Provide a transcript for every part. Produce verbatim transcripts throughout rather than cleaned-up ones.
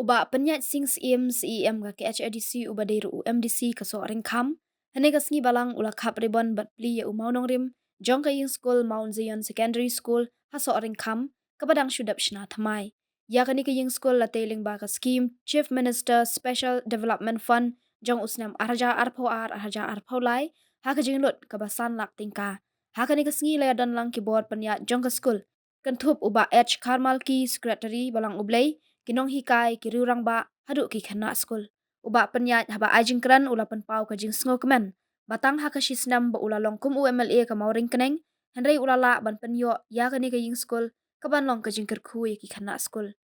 Bah Pynïaid Sing Syiem, C E M ka K H A D C, uba dei ruh u M D C ka Sohryngkham, hynne ka sngi balang u la khap ribbon bad plie ïa u mawnongrim jong ka ïing skul Mount Zion Secondary School ha Sohryngkham, kaba dang shu dep shna thymmai. Ïa kane ka ïing skul la tei lyngba ka skhim Chief Minister Special Development Fund jong u snem ar hajar arphew ar, ar hajar arphew lai, ha ka jinglut kaba san lak tyngka. Ha kane ka sngi la ïadon lang ki bor pynïaid jong ka skul, kynthup u Bah H Kharmalki, Secretary, Balang U Blei, ki nonghikai, ki riewrangbah, haduh ki khynnah skul. U Bah Pynïaid haba ai jingkren u la pynpaw ka jingsngewkmen ba tang ha ka shi snem ba u la long kum u M L A ka Mawryngkneng, hynrei u la lah ban pynïoh ïa kane ka ïing skul kaban long ka jingkyrkhu ïa ki khynnah skul.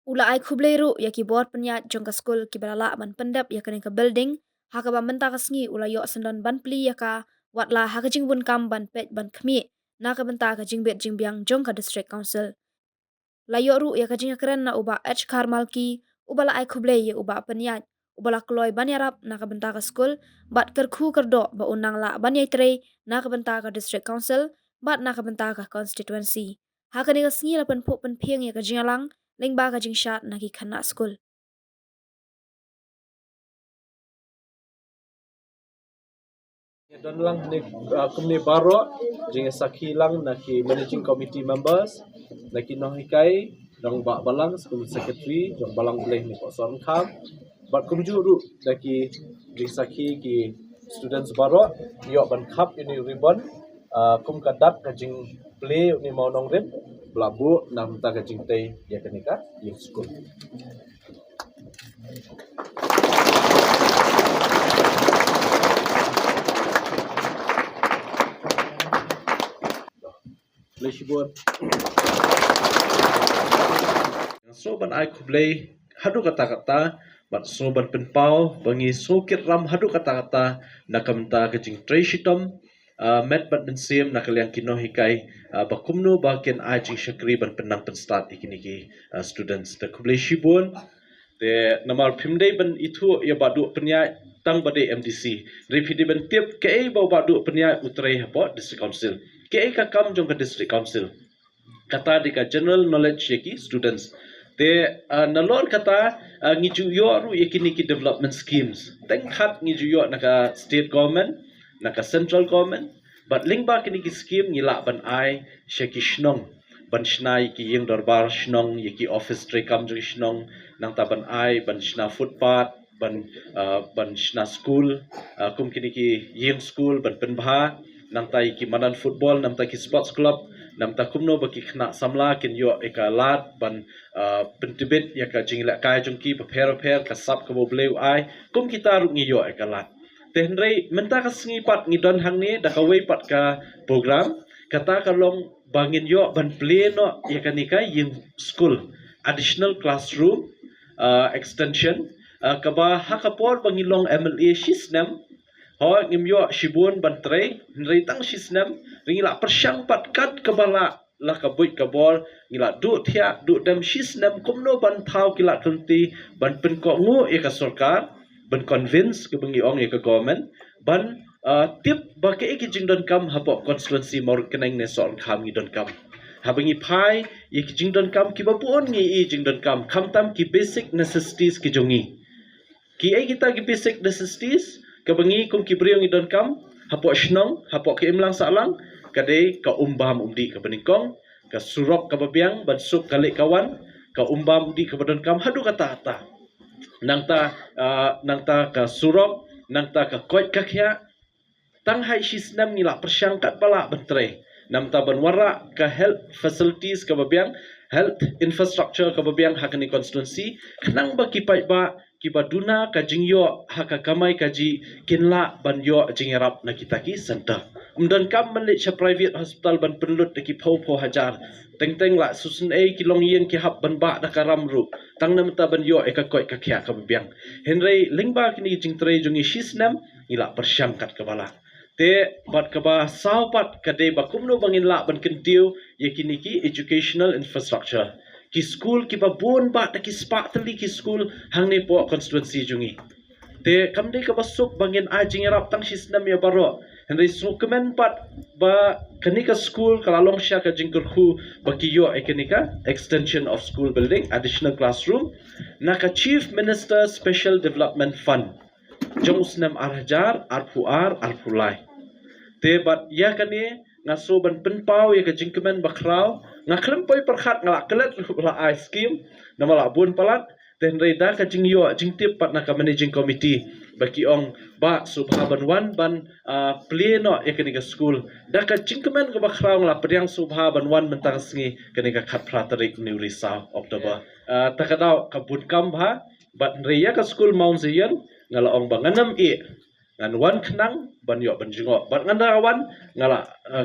U la ai khublei ruh ïa ki bor pynïaid jong ka skul kiba la lah ban pyndep ïa kane ka building, ha kaba mynta ka sngi u la ïoh syndon ban plie ïa ka, wat la ha ka jingbun kam ban peit ban khmih na ka bynta ka jingbit jingbiang jong ka District Council. La ïoh ruh ïa ka jingkren na u Bah H Kharmalki, uba la ai khublei ïa u Bah Pynïaid, uba la kloi ban ïarap na ka bynta ka skul bad kyrkhu kyrdoh ba un nang lah ban ïai trei na ka bynta ka District Council bad na ka bynta ka constituency. Ha kane ka sngi la pynphuh pynphieng ïa ka jingïalang lyngba ka jingshad na ki khynnah skul. Don lang ne, ah, kumne baroh, jingïasakhi lang na ki managing committee members, na ki nonghikai, nongbah balang, school secretary, jong Balang U Blei ne Sohryngkham. Bad kumjuh ruh da ki jingsakhi ki students baroh, ïoh ban khap ïa une u ribbon, ah, kum ka dak ka jingplie une u mawnongrim, ba la buh na ka bynta ka jingtei ïa kane ka ïing skul. Khublei shibun. Nga sngew ban ai khublei haduh katta katta, bad sngew ban pynpaw ba ngi sngewkit ram haduh katta katta na ka bynta ka jingtrei shitom, ah, met bad mynsiem na ka liang ki nonghikai, ah, ba kumno ba kin ai jingshakri ban pynnang pynstad ïa kine ki, ah, students. Te khublei shibun. Te namar phim dei ban ithuh ïa u Bah Duh Pynïaid tang ba dei M D C, hynrei phi dei ban tip kaei ba u Bah Duh Pynïaid u trei hapoh District Council, kaei ka kam jong ka District Council. Kata dei ka general knowledge ïa ki students. Te, ah, nalor kata, ah, ngi ju ïoh ruh ïa kine ki development schemes. Teng khat ngi ju ïoh na ka state government, na ka central government, bad lyngba kine ki scheme ngi lah ban ai sha ki shnong, ban shna ïa ki ïing dorbar shnong, ïa ki office treikam jong ki shnong, nangta ban ai ban shna footpath, ban, ah, ban shna skul, ah, kum kine ki ïing skul ban pynbha, nangta ïa ki madan football, nangta ki sports club, nangta kumno ba ki khynnah samla kin ïoh ïa ka lad ban, ah, pyntbit ïa ka jinglehkai jong ki bapher bapher, ka sap kaba U Blei u ai, kum kita ruh ngi ïoh ïa ka lad. Te hynrei mynta ka sngi pat ngi don hangne da kawei pat ka program, kata ka long ba ngin ïoh ban plie noh ïa kane ka ïing skul, additional classroom, ah, extension, ah, kaba ha ka por ba ngi long M L A shi snem, hooid ngim ïoh shibun ban trei, hynrei tang shi snem, hynrei ngi la pyrshang pat kat kaba lah, la ka buit ka bor, ngi la duh thiah, duh dem shi snem, kumno ban thaw ki lad ki lynti, ban pynkohnguh ïa ka sorkar, ban convince kaba ngi ong ïa ka government, ban, ah, tip ba kaei ki jingdonkam hapoh constituency Mawryngkneng ne Sohryngkham ngi donkam. Haba ngi phai ïa ki jingdonkam kiba bun ngi i jingdonkam, khamtam ki basic necessities ki jong ngi. Kiei kita ki basic necessities kaba ngi kum ki briew ngi donkam hapoh shnong, hapoh ka imlang sahlang, ka dei ka um bam um dih kaba nyngkong, ka surok kaba biang ban suk ka leit ka wan, ka um bam um dih kaba donkam haduh katta katta. Nangta, ah, nangta ka surok, nangta ka koit ka khiah, tang ha shi snem ngi la pyrshang katba lah ban trei. Namar ban wanrah ka health facilities kaba biang, health infrastructure kaba biang ha kane constituency, khnang ba ki paidbah kiba duna ka jingïoh ha ka kamai kajih kin lah ban ïoh jingïarap na kita ki center. Ym donkam ban leit sha private hospital ban pynlut da ki phew phew hajar. Teng teng la shisien ei ki longïing ki hap ban bah da ka ram ruh, tang namar ban ïoh ïa ka koit ka khiah kaba biang. Hynrei lyngba kine ki jingtrei jong ngi shi snem, ngi la pyrshang kat kaba lah. Te bad kaba saw pat ka dei ba kumno ba ngin lah ban kyntiew ïa kine ki educational infrastructure, ki skul kiba bun bha, da ki spah tylli ki skul hangne hapoh constituency jong ngi. Te kam dei kaba suk ba ngin ai jingïarap tang shi snem ïa baroh, Hynrei sngewkmen pat ba kane ka skul ka la long sha ka jingkyrkhu ba ki ïoh ïa kane ka extension of school building, additional classroom, na ka Chief Minister Special Development Fund jong u snem ar hajar arphew ar arphew lai. Te bad ïa kane nga sngew ban pynpaw ïa ka jingkmen bakhraw, nga khlem poi pyrkhat, nga la klet ruh ba la ai skim, namar la bun palat. Te hynrei da ka jingïoh jingtip pat na ka managing committee ba ki ong, Bah, sngewbha ban wan ban plie noh ïa kane ka skul. Da ka jingkmen kaba khraw nga la pdiang sngewbha ban wan mynta ka sngi, kane ka khatphra tarik u Risaw, October. Ta ka daw ka bun kam bha, bad hynrei ïa ka skul Mount Zion nga la ong ba ngan ym ïeh, ngan wan khnang ban ïoh ban jngoh. Bad ngan da wan, nga la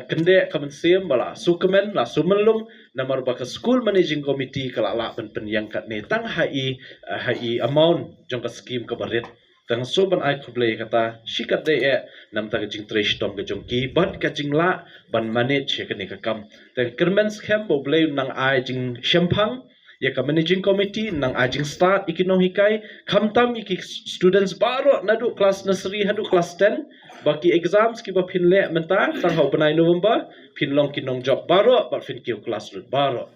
kyndeh ka mynsiem ba la sngewkmen, la sngewmynlum, namar ba ka skul managing committee ka la lah ban pynïeng katne tang ha i, ha i amount jong ka skim kaba rit. Te nga sngew ban ai khublei kata shikatdei eh namar ka jingtrei shitom ka jong ki bad ka jinglah ban manage ïa kane ka kam. Te kyrmen skhem ba U Blei un nang ai jingshemphang ïa ka managing committee, nang ai jingstad ïa ki nonghikai, khamtam ïa ki students baroh naduh class nursery haduh class ten, ba ki exams kiba phin leh mynta tang ha u bnai November phin long ki nongjop baroh bad phin kiew class lut baroh.